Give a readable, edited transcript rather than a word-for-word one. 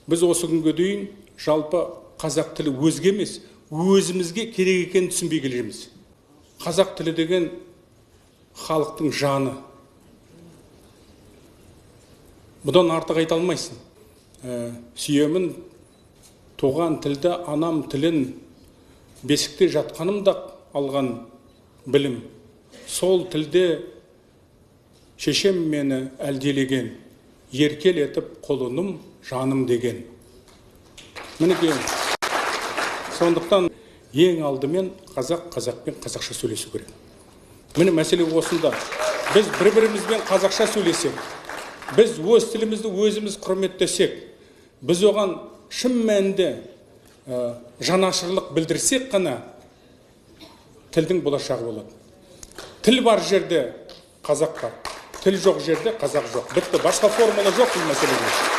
Біз осы күнге дейін жалпы қазақ тілі өзге емес, өзімізге керек екенін түсінбей келеміз. Қазақ тілі деген халықтың жаны. Бұдан артық айта алмайсың. Сүйемін туған тілді, анам тілін, бесікте жатқанымда алған білім. Сол тілде шешем мені әлделеген, еркелетіп құлыным жаным деген. Мінекей, сондықтан ең алдымен қазақ қазақпен қазақша сөйлесу керек. Міне мәселе осында. Біз бір-бірімізбен қазақша сөйлесек, біз өз тілімізді өзіміз құрметтесек, біз оған шын мәнінде жанашырлық білдірсек қана тілдің болашағы болады. Тіл бар жерде қазақ бар, тіл жоқ жерде қазақ жоқ. Бітті, басқа формула жоқ бұл мәселеде.